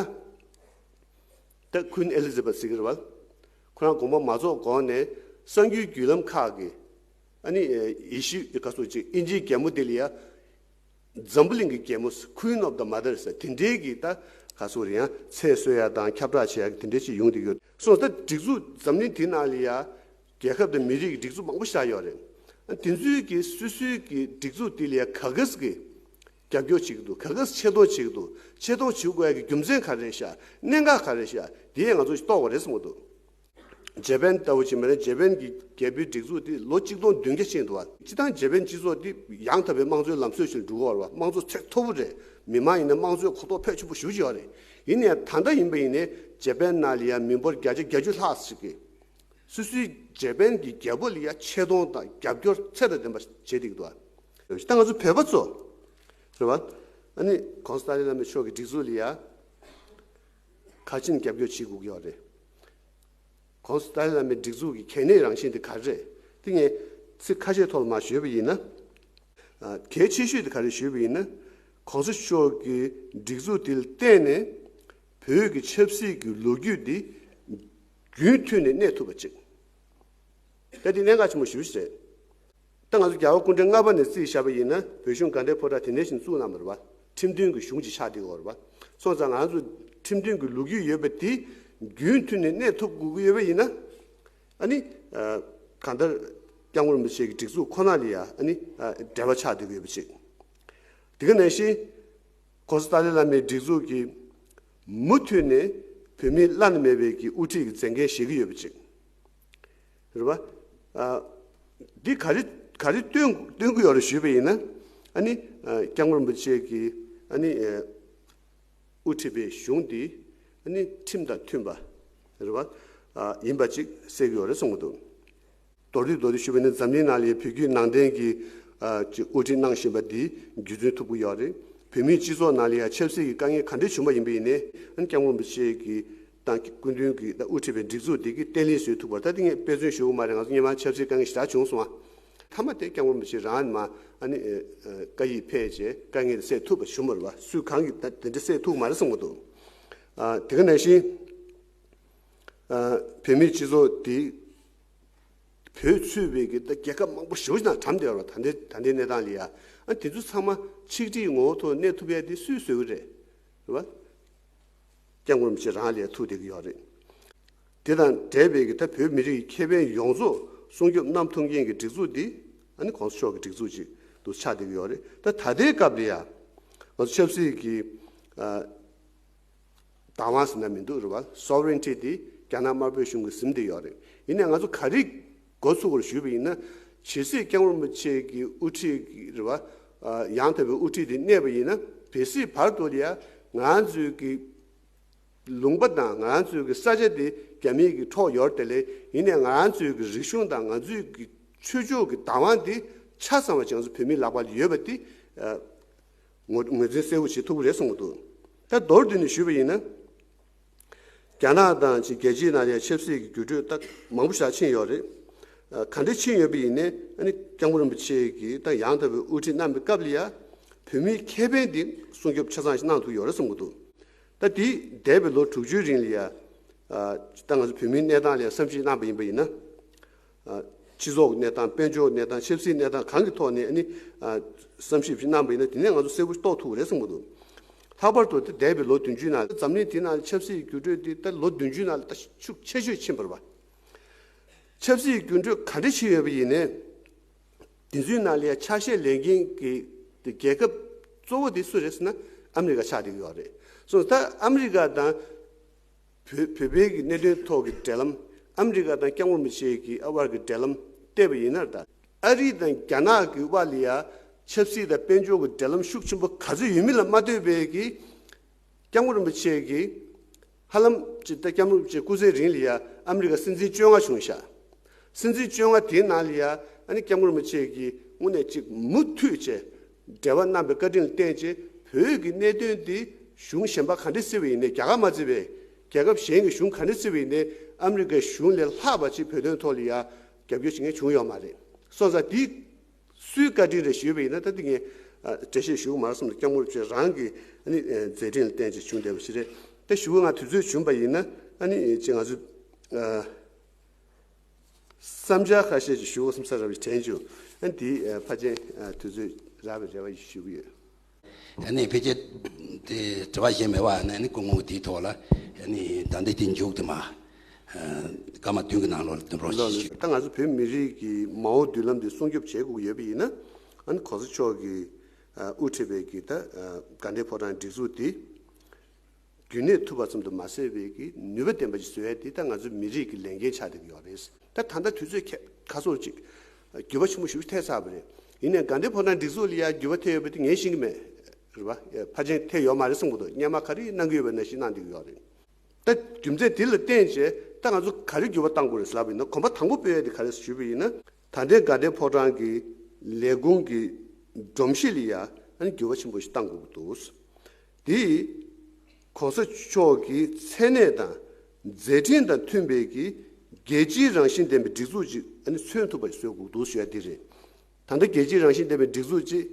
ད་Queen Elizabeth་ཟེར་གྱི་རེད་བ། ཁོ་རང་དགོངས་པ་མ་རྫོགས་གོང་ནས་ གསར་འགྱུར་བརྒྱུད་ལམ་ཁག་གི་ཨ་ནི་ཡེ་ཤུ་ག་སོ་ཅིག་ཨིན་ཇིའི་རྒྱལ་མོ་དེ་ལ་ཡ། འཛམ་བུ་གླིང་གི་རྒྱལ་མོ། Queen of the Mother ཟེར་དེ་འདྲའི་གི་ད་ག་སོ་རེད་ཡང་ཚད་བཟོ་ཡ་དང་ཁྱབ་བསྒྲགས་བྱེད་ཡ་གི་དེ་འདྲའི་ཅིག་ཡོང་གི་ཡོད་སོང་། ད་སྒྲིག་འཛུགས་འཛམ་གླིང་དེ་ནང་ལ་ཡ་རྒྱལ་ཁབ་དང་མི་རིགས་ཀྱི་སྒྲིག་འཛུགས་མང་པོ་ཞིག་ཡོད་རེད། དེ་ཚོའི་གི་སོ་སོའི་གི་སྒྲིག་འཛུགས་དེ་ལ་ཡ་ག་གེས་གི་རྒྱབ་སྐྱོར་བྱེད་ཀྱི་འདུག་ག་གེས་ཆེ་མཐོང་བྱེད་ཀྱི་འདུག་ཆེ་མཐོང་བྱེད་དགོས་ཡ་གི་རྒྱུ་མཚན་ག་རེ་རེད་ཤག་གནད་འགག་ག་རེ་རེད་ཤག་དེ་ཡང་ང་ཚོ་ཞིག་རྟོགས་པ་རེད་བསམ་གྱི་འདུག་ཇེ་པན་ལྟ་བུ་ཅིག་མ་རེད། ཇེ་པན་གྱི་རྒྱལ་པོའི་སྒྲིག་འཛུགས་དེ་ལོ་གཅིག་སྟོང་བདུན་བརྒྱ་ཕྱིན་འདུག་བ། སྤྱིར་བཏང་ཇེ་པན་སྤྱི་ཚོགས་དེ་ཡང་དག་པའི་དམངས་གཙོའི་ལམ་སྲོལ་ཞིག་འགྲོ་གི་ཡོད་རེད་བ། དམངས་གཙོ་ཚད་མཐོ་པོ་རེད། མི་མང་ཡིན་ན་དམངས་གཙོའི་གོ་རྟོགས་ཕལ་ཆེན་པོ་ཞེ་པོ་ཅིག་ཡོད་རེད། ཡིན་ནའི་ད་ལྟ་ཡིན་པ་ཡིན་ནའི་ཇེ་པན་ནང་ལ་ཡ་མི་འབོར་བརྒྱ་ཆ་བརྒྱད་ཅུ་ལྷག་ཞིག་གིས་སོ་སོའི་ཇེ་པན་གྱི་རྒྱལ་པོ་ལ་ཡ་ཆེ་མཐོང་དང་རྒྱབ་སྐྱོར་ཚད་དང་ལྡན་པ་བྱེད་བསྡད་ཀྱི་འདུག་བ། ད་ང་ཚོ་བོད་པ་ཚོ་རེད་བ། ཨ་ནི་༸གོང་ས་ཏཱ་ལའི་བླ་མ་མཆོག་གི་སྒྲིག་འཛུགས་ལ་ཡ་མཁར་ཆེན་རྒྱབ་སྐྱོར་བྱེད་དགོས་ཀྱི་ཡོད་རེད། ༸གོང་ས་ཏཱ་ལའི་བླ་མའི་སྒྲིག་འཛུགས་ཀྱི་གལ་གནད་རང་བཞིན་དེ་ག་རེ་རེད། དེ་ངས་ཚིག་ཁ་ཤས་ཐོག་ལ་མར་ཞུས་པ་ཡིན་ན། ཨ། གལ་ཆེ་ཤོས་དེ་ག་རེ་ཞུས་པ་ཡིན་ན། ༸གོང་ས་མཆོག་གི་སྒྲིག་འཛུགས་དེ་ལ་བརྟེན་ནས་བོད་ཀྱི་ཆབ་སྲིད་ཀྱི་ལོ་རྒྱུས་འདི་རྒྱུན་མཐུད་ནས་གནས་ཐུབ་པ་ཅིག་ད་དེ་གནད་འགག་ཆེན་པོ་ཞེ་པོ་ཅིག་རེད། ད་ང་ཚོ་རྒྱལ་བ་སྐུ་ཕྲེང་ལྔ་པ་ནས་རྩིས་བཞག་པ་ཡིན་ན་བོད་གཞུང་དགའ་ལྡན་ཕོ་བྲང་དེ་འདྲ་ཞིག་བཙུགས་གནང་བ་རེད་བ། ཁྲིམས་མཐུན་གྱི་གཞུང་ཅིག་ཆགས་བསྡད་ཡོད་རེད་བ། སོང་ཙང་ང་ཚོ་ཁྲིམས་མཐུན་གྱི་ལོ་རྒྱུས་ཡོད་པ་དེ་རྒྱུན་མཐུད་ནས་གནས་ཐུབ་དགོས་ཀྱི་ཡོད་པ་ཡིན་ན། ཨ་ནི་ཨ། གང་ལྟར་སྐྱབས་མགོན་རིན་པོ་ཆེ་གི་སྒྲིག་འཛུགས་ཁོ་ན་ལ་ཡ་ཨ་ནི་ཨ། འབྲེལ་བ་ཆགས་བསྡད་ཀྱི་ཡོད་པ་ཅིག་དེ་ག་ནང་བཞིན་༸གོང་ས་ཏཱ་ལའི་བླ་མའི་སྒྲིག་འཛུགས་ཀྱིས་མུ་མཐུད་ནས་བོད་མིའི་བླ་ན་མེད་པའི་གི་དབུ་ཁྲིད་ཀྱི་མཛད་འགན་བཞེས་ཀྱི་ཡོད་པ་ཅིག་རེད་བ། ཨ། འདི་ག་རེ་ག་རེ་སྟོན་སྟོན་གྱི་ཡོད་རེད་ཞུས་པ་ཡིན་ན། ཨ་ནི་ཨ། སྐྱབས་མགོན་རིན་པོ་ཆེ་གིས་ཨ་ནི་ཨ། དབུ་ཁྲིད་པའི་གཞུང་འདི་ཨ་ནི་ཁྲིམས་དང་མཐུན་པ་རེད་བ། ཨ། ཡིན་པ་ཅིག་གསལ་གྱི་ཡོད་རེད་གསུང་གི་འདུག་མདོར་བསྡུས་མདོར་བསྡུས་ཞུས་པ་ཡིན་ན་འཛམ་གླིང་ནང་ལ་བོད་བརྒྱུད་ནང་བསྟན་གྱི་ཨ། ཅིག་དབུ་ཁྲིད་གནང་བཞིན་པ་འདི་རྒྱུན་འཛིན་ཐུབ་ཀྱི་ཡོད་རེད། བོད་མིའི་སྤྱི་ཚོགས་ནང་ལ་ཡང་ཆབ་སྲིད་ཀྱི་དཀའ་ངལ་ག་འདྲ་བྱུང་བ་ཡིན་པ་ཡིན་ནའི་ཨ་ནི་སྐྱབས་མགོན་རིན་པོ་ཆེ་གིས་ཏང་གི་སྐུ་མདུན་གྱིས་ད་དབུ་ཁྲིད་པའི་སྒྲིག་འཛུགས་དེ་གིས་བརྟན་ལྷིང་བཟོ་ཐུབ་པར། ད་དེ་ངས་དཔེ་མཚོན་ཞུ་གི་མ་རེད། ང་ཚོ་སྔོན་མ་ཆབ་སྲིད་དཀའ་ངལ་ཞེ་དྲག་བྱུང་སོང་ང་། མཐའ་མ་དེ་སྐྱབས་མགོན་རིན་པོ་ཆེ་རང་ནས་མར་ཨ་ནི་ཨ་ཨ་བཀའ་ཡིག་ཕེབས་བྱས་དཀའ་ངལ་དེ་སེལ་ཐུབ་པ་བྱུང་བ་རེད་བ། སུས་གང་གིས་ད་དེ་འདྲ་སེལ་ཐུབ་མ་རེད་བསམ་གྱི་འདུག་ཨ། དེ་ག་ནང་བཞིན་ཨ་བོད་མིའི་སྤྱི་ཚོགས་དེ་བོད་ཚུད་པའི་གི་ད་རྒྱལ་ཁབ་མང་པོ་ཞེ་པོ་ཅིག་ནང་གྲམ་བསྡད་ཡོད་རེད་བ། ད་ལྟའི་ད་ལྟའི་གནས་སྟངས་ལ་ཡ། ཨ། དེ་ཚོ་ཚང་མ་ཆིག་སྒྲིལ་ངོ་བོ་ཐོག་གནས་ཐུབ་ཡ་དེ་སུས་བཟོས་གི་རེད། རེད་བ། སྐྱབས་མགོན་རིན་པོ་ཆེ་རང་ལ་ཡ་ཐུག་བསྡད་ཀྱི་ཡོད་རེད། དེ་དང་འབྲེལ་བའི་གི་ད་བོད་མི་རིགས་ཀྱི་ཁེ་ཕན་ཡོངས་རྫོགས་སྲུང་སྐྱོབ་གནང་ཐུབ་མཁན་གྱི་སྒྲིག་འཛུགས་འདི་ཨ་ནི་༸གོང་ས་མཆོག་གི་སྒྲིག་འཛུགས་ཅིག་ཏུ་ཆགས་བསྡད་ཀྱི་ཡོད་རེད། ད་ད་ལྟའི་སྐབས་ལ་ཡ་ང་ཚོ་ཆབ་སྲིད་ཀྱི་ཨ། བདག་དབང་ཟེར་ན་མི་འདུག་རེད་བ། སོ་ཝེ་རེན་ཊི་དེ་རྒྱ་ནག་དམར་པོའི་གཞུང་གིས་ཟིན་བསྡད་ཡོད་རེད། ཡིན་ནའི་ང་ཚོ་ག་རེ་འགོ་ཚུགས་པར་ཞུས་པ་ཡིན་ན། ཇི་སྲིད་སྐྱབས་མགོན་རིན་པོ་ཆེ་གི་དབུ་ཁྲིད་ཀྱི་རེད་བ། ཨ། ཡང་དག་པའི་དབུ་ཁྲིད་དེ་གནས་པ་ཡིན་ན་གལ་སྲིད་བར་དུ་ལ་ཡ་ང་ཚོའི་གི་ལུང་པ་དང་ང་ཚོའི་གི་ས་ཆ་དེ་རྒྱ་མིའི་གི་འཕྲོག་ཡོད་རེད་དེ་ལས། ཡིན་ནའི་ང་ཚོའི་གི་རིག་གཞུང་དང་ང་ཚོའི་གི་ཆོས་ཕྱོགས་ཀྱི་བདག་དབང་དེ་ཆ་ཚང་བ་ཅིག་ང་ཚོ་བོད་མིའི་ལག་པ་ལ་ཡོད་པ་དེ་ཨ། ངོས་ངོས་འཛིན་གསལ་པོ་བྱེད་ཐུབ་ཀྱི་རེད་གསུང་གི་འདུག་ད་མདོར་བསྡུས་ནས་ཞུས་པ་ཡིན་ན། རྒྱ་ནག་དང་ཅིག་རྒྱལ་སྤྱིའི་ནང་ལ་ཆབ་སྲིད་ཀྱི་འགྱུར་འགྲོས་ད་མང་པོ་ཞིག་ཕྱིན་ཡོད་རེད། ཨ། ག་འདྲ་ཕྱིན་ཡོད་པ་ཡིན་ནའི་ཨ་ནི་སྐྱབས་མགོན་རིན་པོ་ཆེ་གིས་ད་ཡང་དག་པའི་དབུ་ཁྲིད་གནང་བའི་སྐབས་ལ་ཡ་བོད་མིའི་ཁེ་ཕན་འདི་སྲུང་སྐྱོབ་ཆ་ཚང་ཞིག་གནང་ཐུབ་ཡོད་རེད་གསུང་གི་འདུག་ད་དེ་འདས་པའི་ལོ་དྲུག་ཅུའི་རིང་ལ་ཡ། ཨ། ད་ང་ཚོ་བོད་མིའི་གནས་སྟངས་ལ་ཡ་བསམ་གཞིག་གནང་པ་ཡིན་པ་ཡིན་ན། ཨ། སྤྱི་ཚོགས་ཀྱི་གནས་སྟངས། དཔལ་འབྱོར་གནས་སྟངས། ཆབ་སྲིད་གནས་སྟངས་གང་གི་ཐོག་ནས་ཨ་ནི་ཨ། བསམ་ཞིབ་ཅིག་གནང་པ་ཡིན་ན་དེ་ནས་ང་ཚོ་གསལ་པོ་རྟོགས་ཐུབ་ཀྱི་རེད་བསམ་གྱི་འདུག་ལྷག་པར་དུ་དེ་འདས་པའི་ལོ་བདུན་ཅུའི་ནང་འཛམ་གླིང་དེའི་ནང་ཆབ་སྲིད་འགྱུར་འགྲོས་དེ་ད་ལོ་བདུན་ཅུའི་ནང་ལ་ད་ཤུགས་ཆེ་ཤོས་ཕྱིན་པ་རེད་བ། ཆབ་སྲིད་འགྱུར་འགྲོས་ག་འདྲ་ཕྱིན་ཡོད་པ་ཡིན་ནའི། དེ་ཚོའི་ནང་ལ་ཡ་ཆ་ཤས་ལེན་མཁན་གྱི་རྒྱལ་ཁབ་གཙོ་བོ་དེ་སུ་རེད་ཟེར་ན་ཨ་མི་རི་ཀ་ཆགས་བསྡད་ཀྱི་ཡོད་རེད། སོང་ཙང་ད་ཨ་མི་རི་ཀ་དང་། བོད་བོད་པའི་གི་གནད་དོན་ཐོག་གི་འབྲེལ་ལམ། ཨ་མི་རི་ཀ་དང་སྐྱབས་མགོན་རིན་པོ་ཆེ་གི་ཨ་དབར་གི་འབྲེལ་ལམ་བལྟས་པ་ཡིན་ན། ད་ཨ་རི་དང་རྒྱ་ནག་གི་དབར་ལ་ཡ་ཆབ་སྲིད་དང་དཔལ་འབྱོར་གྱི་འབྲེལ་ལམ་ཤུགས་ཆེན་པོ་ག་ཚོད་ཡོད་མིན་ལ་མ་ལྟོས་པའི་གི་སྐྱབས་མགོན་རིན་པོ་ཆེ་གི་ཧ་ལམ་ཅིག་ད་སྐྱབས་མགོན་རིན་པོ་ཆེ་སྐུ་ཚེ་རིང་ལ་ཡ་ཨ་མི་རི་ཀ་སྲིད་འཛིན་བཅོ་ལྔ་བྱུང་ཤག་སྲིད་འཛིན་བཅོ་ལྔ་དེའི་ནང་ལ་ཡ་ཨ་ནི་སྐྱབས་མགོན་རིན་པོ་ཆེ་གིས་དངོས་གནས་ཅིག་མུ་མཐུད་བྱས། འབྲེལ་བ་གནང་བའི་བཀའ་དྲིན་ལ་བརྟེན་བྱས་བོད་ཀྱི་གནད་དོན་འདི་གཞུང་གཞན་པ་ག་འདྲ་བརྩི་བ་ཡིན་ནའི། རྒྱ་གར་མ་བརྩི་བའི་རྒྱལ་ཁབ་གཞན་གྱི་གཞུང་ག་འདྲ་བརྩི་བ་ཡིན་ནའི་ཨ་མི་རི་ཀའི་གཞུང་ལས་ལྷག་པ་ཅིག་བོད་དོན་ཐོག་ལ་ཡ་རྒྱབ་སྐྱོར་བྱེད་མཁན་བྱུང་ཡོད་མ་རེད། སོང་ཙང་འདི་སུའི་བཀའ་དྲིན་རེད་ཞུས་པ་ཡིན་ན། ད་འདི་ངས་ཨ་འགྲེལ་བཤད་ཞུ་གི་མ་རེད་བསམ་ནས། སྐྱབས་མགོན་རིན་པོ་ཆེ་རང་གི་ཨ་ནི་ཨ་མཛད་འཕྲིན་ལ་བརྟེན་བྱས་བྱུང་བསྡད་པ་ཞིག་རེད། ད་ཞུ་གི་ང་དུས་ཚོད་བྱུང་པ་ཡིན་ན་ཨ་ནི་ཅིག་ང་ཚོ་ཨ། བསམ་འཆར་ཁ་ཤས་ཅིག་ཞུ་དགོས་བསམ་ས་རག་པ་ཞིག་དྲན་བྱུང་། ཨ་ནི་དེ་ཕལ་ཆེར་དུས་ཚོད་རག་པའི་རེ་བ་ཞུ་གི་ཡོད། ཨ་ནི་ཕལ་ཆེར་དེ་དྲི་བ་གཞན་མེད་པ། ཨ་ནི་སྐུ་ངོ་དེའི་ཐོག་ལ་ཨ་ནི་ད་ལྟ་དེ་མཇུག་དེ་མ་སྐར་མ་བདུན་གྱི་ནང་ལོགས་ལ་འདོན་རོགས་ཞུ། ད་ང་ཚོ་བོད་མི་རིགས་ཀྱི་མ་འོངས་མདུན་ལམ་དེ་སྲུང་སྐྱོབ་བྱེད་དགོས་ཀྱི་ཡོད་པ་ཡིན་ན། ཨ་ནི་གོང་ས་མཆོག་གིས་དབུ་ཁྲིད་པའི་གི་ད་དགའ་ལྡན་ཕོ་བྲང་སྒྲིག་འཛུགས་དེ་རྒྱུན་གནས་ཐུབ་པ་ཙམ་དུ་མ་ཟད་པའི་གི་ནུས་པ་ལྡན་པ་ཞིག་བཟོ་ཡ་དེ་ད་ང་ཚོའི་མི་རིགས་ཀྱི་ལས་འགན་ཆགས་བསྡད་ཀྱི་ཡོད་རེད། ད་ད་ལྟ་དུས་ཚོད་ཁ་སོར་ཅིག་འགྱུར་བ་ཆེན་པོ་ཞིག་ཐེབས་ཚར་བ་རེད། ཡིན་ནའི་དགའ་ལྡན་ཕོ་བྲང་སྒྲིག་འཛུགས་ལ་ཡ་འགྱུར་བ་ཐེབས་ཡོད་པ་དེ་ངས་ཤེས་ཀྱི་མེད། རེད་པ། ཕལ་ཆེར་ཐེབས་ཡོད་མ་རེད་བསམ་གྱི་འདུག་སྔོན་མ་ག་རེ་གནང་གི་ཡོད་པ་ནང་བཞིན་གནང་བསྡད་ཀྱི་ཡོད་རེད། ད་རྒྱུ་མཚན་དེ་ལ་བརྟེན་བྱས་ད་ང་ཚོ་ག་རེ་འགྱུར་བ་གཏང་དགོས་རེད་ཟེར་ལབ་པ་ཡིན་ན། གོམ་པ་དང་པོ་སྤོས་ཡ་དེ་ག་རེ་ཞུས་པ་ཡིན་ན། ད་ལྟའི་དགའ་ལྡན་ཕོ་བྲང་གི་ལས་ཁུངས་ཀྱི་སྒྲོམ་གཞི་ལ་ཡ་ཨ་ནི་འགྱུར་བ་ཆེན་པོ་ཞིག་གཏང་དགོས་ཀྱི་འདུག་དེ་གོང་ས་མཆོག་གི་མཚན་གནས་དང་མཛད་འཕྲིན་དང་མཐུན་པའི་གི་རྒྱལ་སྤྱིའི་རང་བཞིན་ལྡན་པའི་སྒྲིག་འཛུགས་ཅིག་ཨ་ནི་མཚོན་ཐུབ་པ་ཞིག་བཟོ་དགོས་ཀྱི་འདུག་ཞུ་ཡ་དེ་རེད། ད་ལྟ་རྒྱལ་སྤྱིའི་རང་བཞིན་ལྡན་པའི་སྒྲིག་འཛུགས་ཅིག་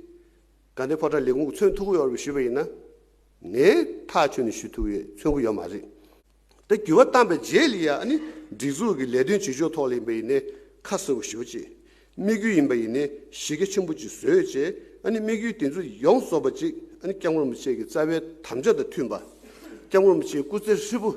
དགའ་ལྡན་ཕོ་བྲང་ལས་ཁུངས་ཀྱིས་མཚོན་ཐུབ་ཀྱི་ཡོད་རེད་ཞུས་པ་ཡིན་ན། ངས་ཐག་ཆོད་ནས་ཞུ་ཐུབ་ཡོད། མཚོན་གྱི་ཡོད་མ་རེད། ད་འགྱུར་བ་བཏང་པའི་རྗེས་ལ་ཡ་ཨ་ནི་སྒྲིག་འཛུགས་ཀྱི་ལས་དོན་བྱེད་ཕྱོགས་ཐོག་ལ་ཡིན་པ་ཡིན་ནའི་ཁ་གསལ་པོ་ཞེ་པོ་ཅིག་དམིགས་ཡུལ་ཡིན་པ་ཡིན་ནའི་གཞི་རྒྱ་ཆེན་པོ་ཅིག་བཟོས་བྱས། ཨ་ནི་དམིགས་ཡུལ་དེ་ཚོ་ཡོངས་རྫོགས་པ་ཅིག་ཨ་ནི་སྐྱབས་མགོན་རིན་པོ་ཆེ་གི་རྩ་བའི་དམ་བཅའ་དང་མཐུན་པ། སྐྱབས་མགོན་རིན་པོ་ཆེའི་སྐུ་ཚེ་ཧྲིལ་པོ་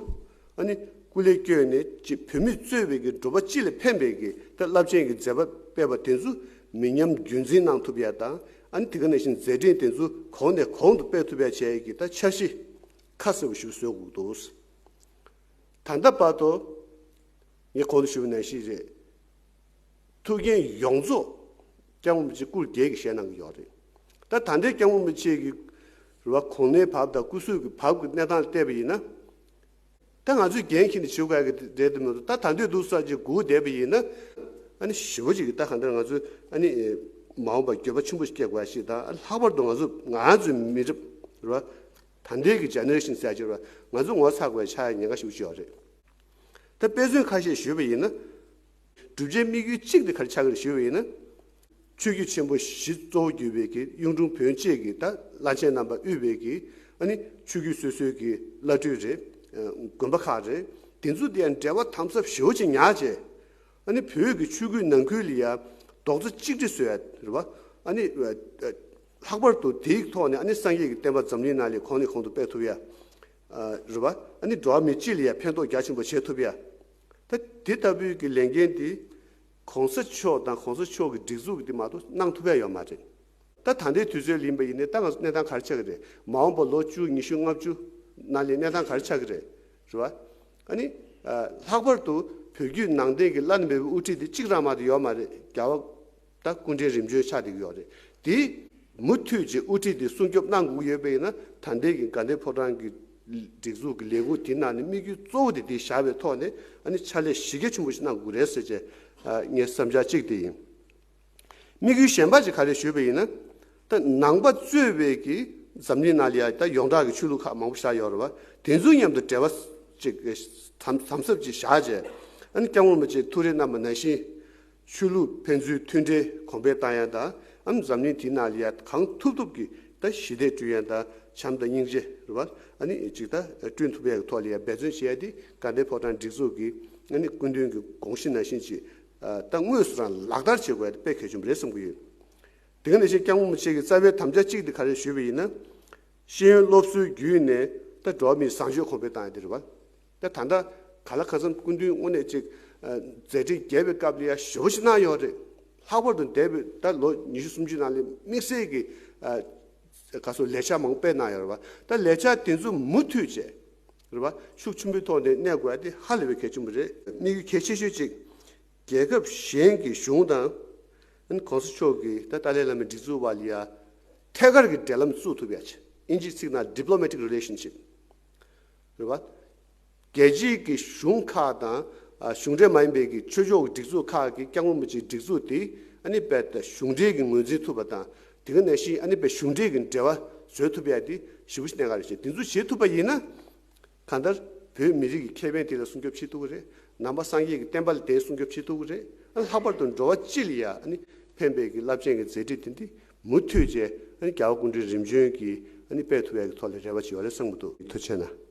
ཨ་ནི་སྐུ་ལས་བསྐྱོན་ནས་ཅིག་བོད་མིས་གཙོས་པའི་གི་འགྲོ་བ་སྤྱི་ལ་ཕན་པའི་གི་ད་རླབས་ཆེན་གྱི་མཛད་པ་སྤེལ་བ་དེ་ཚོ་མི་ཉམས་རྒྱུན་འཛིན་གནང་ཐུབ་ཡ་དང་། ཨ་ནི་དེ་ག་ནང་བཞིན་མཛད་འཕྲིན་དེ་ཚོ་གོང་ནས་གོང་དུ་སྤེལ་ཐུབ་ཡ་བྱས་ཀྱི་ད་འཆར་གཞི་ཁ་གསལ་པོ་ཞིག་བཟོ་དགོས་འདུག་ད་ལྟ་བར་དུ་ངས་གོང་དུ་ཞུས་པ་ནང་བཞིན་རེད། ཐུགས་འགན་ཡོངས་རྫོགས་སྐྱབས་མགོན་རིན་པོ་ཆེ་སྐུ་སྒེར་གྱིས་བཞེས་གནང་གི་ཡོད་རེད། ད་ད་ལྟའི་སྐྱབས་མགོན་རིན་པོ་ཆེ་གི་རེད་པ། གོ་གནས་བབ་དང་སྐུ་གཟུགས་ཀྱི་བབ་ཀྱི་གནས་སྟངས་ལ་བལྟས་པ་ཡིན་ན། ད་ང་ཚོས་འགན་འཁྱེར་ནས་བྱེད་དགོས་ཀྱི་རེད་དམ་མི་འདུག་ད་ད་འདོད་འདུག་ས་ཅིག་སྒུག་བསྡད་པ་ཡིན་ན། ཨ་ནི་ཞེ་པོ་ཅིག་ད་གང་ལྟར་ང་ཚོས་ཨ་ནི་མ་འོངས་པར་འགྱོད་པ་ཆེན་པོ་ཞིག་སྐྱེ་དགོས་ཞིག་དང་། ཨ་ནི་ལྷག་པར་དུ་ང་ཚོ་ང་ཚོའི་མི་རབས་རེད་པ། ད་ལྟའི་གི་ཇེ་ནེ་རེ་ཤན་ཟེར་ཡ་ཅིག་རེད་པ། ང་ཚོ་ངོ་ཚ་དགོས་ཆགས་ཡ་ཉེན་ཁ་ཞེ་པོ་ཅིག་ཡོད་རེད། ད་དཔེ་མཚོན་ཁ་ཤས་ཞུས་པ་ཡིན་ན། བསྒྲུབ་བྱའི་དམིགས་ཡུལ་གཅིག་དེ་ག་རེ་ཆགས་ཀྱི་རེད་ཞུས་པ་ཡིན་ན། ཆོས་བརྒྱུད་ཆེན་པོ་བཞི་གཙོ་བོ་གྱུར་པའི་གི་གཡུང་དྲུང་བོན་བཅས་ཀྱི་ད་བླ་ཆེན་རྣམ་པ་དབུས་པའི་གི་ཨ་ནི་ཆོས་བརྒྱུད་སོ་སོའི་གི་བླ་སྤྲུལ་རེད། ཨ་དགོན་པ་ཁག་རེད། དེ་ཚོ་དེ་ཡང་འབྲེལ་བ་དམ་ཟབ་ཞེ་པོ་ཅིག་ཉར་བྱས། ཨ་ནི་བོད་ཀྱི་ཆོས་བརྒྱུད་ནང་ཁུལ་ལ་ཡ་རྡོག་རྩ་གཅིག་སྒྲིལ་བཟོ་ཡ་རེད་པ། ཨ་ནི་ལྷག་པར་དུ་དེའི་ཐོག་ནས་ཨ་ནི་སངས་རྒྱས་ཀྱི་བསྟན་པ་འཛམ་གླིང་ནང་ལ་གོང་ནས་གོང་དུ་སྤེལ་ཐུབ་ཡ་རེད་པ། ཨ་ནི་འགྲོ་བ་མི་སྤྱི་ལ་ཡ་ཕན་ཐོགས་རྒྱ་ཆེན་པོ་བྱེད་ཐུབ་ཡ། ད་དེ་ལྟ་བུའི་གི་ལས་འགན་དེ་གོང་ས་མཆོག་དང་གོང་ས་མཆོག་གི་སྒྲིག་འཛུགས་ཀྱི་དེ་མ་གཏོགས་གནང་ཐུབ་ཡ་ཡོད་མ་རེད། ད་ད་ལྟའི་དུས་ཚོད་ལ་ཡིན་པ་ཡིན་ནའི་ད་ང་ཚོ་གནས་སྟངས་ག་རེ་ཆགས་ཀྱི་རེད། མ་འོངས་པ་ལོ་བཅུ་ཉི་ཤུ་ལྔ་བཅུ་ནང་ལ་གནས་སྟངས་ག་རེ་ཆགས་ཀྱི་རེད། རེད་པ། ཨ་ནི་ལྷག་པར་དུ་བོད་བརྒྱུད་ནང་བསྟན་གྱི་བླ་ན་མེད་པའི་དབུ་ཁྲིད་དེ་གཅིག་རང་མ་གཏོགས་ཡོད་མ་རེད། རྒྱལ་བ་ད་སྐུ་ཕྲེང་རིམ་བྱོན་ཆགས་བསྡད་ཀྱི་ཡོད་རེད། དེ་མུ་མཐུད་ཀྱི་དབུ་ཁྲིད་དེ་སྲུང་སྐྱོབ་གནང་དགོས་ཀྱི་ཡོད་པ་ཡིན་ན། ད་ལྟའི་གི་དགའ་ལྡན་ཕོ་བྲང་གི་སྒྲིག་འཛུགས་ཀྱི་ལས་ཁུངས་དེ་ནང་ནས་དམིགས་ཡུལ་གཙོ་བོ་དེ་དེ་བཞག་པའི་ཐོག་ནས་ཨ་ནི་ཕྱག་ལས་གཞི་རྒྱ་ཆེན་པོ་ཞིག་གནང་དགོས་རེད་ཟེར་བྱས་ངའི་བསམ་འཆར་གཅིག་དེ་ཡིན། དམིགས་ཡུལ་གཞན་པ་ཅིག་ག་རེ་ཞུས་པ་ཡིན་ན། ད་ནང་པ་གཙོས་པའི་གི་འཛམ་གླིང་ནང་ལ་ཡ་ད་ཡོངས་གྲགས་ཀྱི་ཆོས་ལུགས་ཁག་མང་པོ་བཞག་ཡོད་རེད་པ། དེ་ཚོ་མཉམ་དུ་འབྲེལ་བ་ཅིག་དམ་དམ་ཟབ་ཅིག་བཞག་བྱས། ཨ་ནི་སྐྱབས་མགོན་རིན་པོ་ཆེ་ཐུགས་རེ་གནང་བ་ནང་བཞིན། ཆོས་ལུགས་ཕན་ཚུན་མཐུན་འབྲེལ་གོང་འཕེལ་བཏང་ཡ་དང་། ཨ་ནི་འཛམ་གླིང་དེའི་ནང་ལ་ཡ་གང་ཐུབ་ཐུབ་ཀྱིས་ད་ཞི་བདེ་བསྐྲུན་ཡ་དང་། བྱམས་དང་སྙིང་རྗེ་རེད་པ། ཨ་ནི་ཅིག་ད་བསྐྲུན་ཐུབ་ཡ་གི་ཐོག་ལ་ཡ་འབད་བརྩོན་བྱེད་ཡ་དེ་དགའ་ལྡན་ཕོ་བྲང་སྒྲིག་འཛུགས་ཀྱི་ཨ་ནི་སྐུ་མདུན་གྱི་དགོངས་གཞི་ནང་བཞིན་ཅིག་ད་དངོས་སུ་རང་ལག་བསྟར་བྱེད་དགོས་ཡ་དེ་དཔེ་གལ་ཆེན་པོ་རེད་བསམ་གྱི་ཡོད། དེ་ག་ནང་བཞིན་སྐྱབས་མགོན་རིན་པོ་ཆེ་གི་རྩ་བའི་དམ་བཅའ་གཅིག་དེ་ག་རེ་ཞུས་པ་ཡིན་ན། ཤེས་ཡོན་སློབ་གསོའི་བརྒྱུད་ནས་ད་འགྲོ་བ་མིའི་བཟང་སྤྱོད་གོང་འཕེལ་བཏང་ཡ་དེ་རེད་པ། ད་ད་ལྟ་གང་ལ་གང་འཚམ་སྐུ་མདུན་དངོས་གནས་ཅིག་མཛད་འཕྲིན་རྒྱས་པའི་སྐབས་ལ་ཡ་ཞེ་པོ་ཞིག་གནང་ཡོད་རེད། ལྷག་པར་དུ་འདས་པའི་ད་ལོ་ཉི་ཤུ་སུམ་ཅུ་ནང་ལ་དམིགས་བསལ་གྱི་ག་སོ་ལས་འཆར་མང་པོ་སྤེལ་གནང་ཡོད་རེད་པ། ད་ལས་འཆར་དེ་ཚོ་མུ་མཐུད་བྱས་རེད་པ། ཤུགས་ཆེན་པོའི་ཐོག་ནས་གནས་དགོས་ཡ་དེ་ཧ་ལས་པའི་གལ་ཆེན་པོ་རེད། དམིགས་ཡུལ་གལ་ཆེ་ཤོས་གཅིག་རྒྱལ་ཁབ་གཞན་གྱི་གཞུང་དང་། ཨ་ནི་གོང་ས་མཆོག་གི་ད་ཏཱ་ལའི་བླ་མའི་སྒྲིག་འཛུགས་བར་ལ་ཡ་ཐད་ཀར་གྱི་འབྲེལ་ལམ་བཙུགས་ཐུབ་ཡ་ཆེད། དབྱིན་ཇིའི་ཚིག་ནང་diplomatic relationship རེད་པ། རྒྱལ་སྤྱིའི་གི་གཞུང་ཁག་དང་། ཨ་གཞུང་འབྲེལ་མ་ཡིན་པའི་གི་ཆོས་ཕྱོགས་ཀྱི་སྒྲིག་འཛུགས་ཁག་གིས་སྐྱབས་མགོན་རིན་པོ་ཆེའི་སྒྲིག་འཛུགས་དེ་ཨ་ནི་རྦད་དེ་གཞུང་འབྲེལ་གྱི་ངོས་འཛིན་ཐུབ་པ་དང་། དེ་ག་ནང་བཞིན་ཨ་ནི་རྦད་གཞུང་འབྲེལ་གྱི་འབྲེལ་བ་བཟོ་ཐུབ་ཡ་དེ་ཞེ་པོ་ཞིག་གནད་འགག་རེད་ཅེས། དེ་ཚོ་བྱེད་ཐུབ་པ་ཡིན་ན། གང་ལྟར་བོད་མི་རིགས་ཀྱི་ཁེ་ཕན་དེ་ལ་སྲུང་སྐྱོབ་བྱེད་ཐུབ་ཀྱི་རེད། ནང་པ་སངས་རྒྱས་ཀྱི་བསྟན་པ་ལ་དེ་སྲུང་སྐྱོབ་བྱེད་ཐུབ་ཀྱི་རེད། ཨ་ལྷག་པར་དུ་འགྲོ་བ་སྤྱི་ལ་ཡ་ཨ་ནི་ཕན་པའི་གི་རླབས་ཆེན་གྱི་མཛད་འཕྲིན་དེ་འདི་མུ་མཐུད་བྱས་ཨ་ནི་རྒྱལ་བ་སྐུ་ཕྲེང་རིམ་བྱོན་གྱིས་ཨ་ནི་སྤེལ་ཐུབ་ཡ་གི་ཐོག་ལ་རེ་བ་བྱེད་ཡོད་རེད་བསམ་གྱི་འདུག་ཐུགས་རྗེ་གནང་།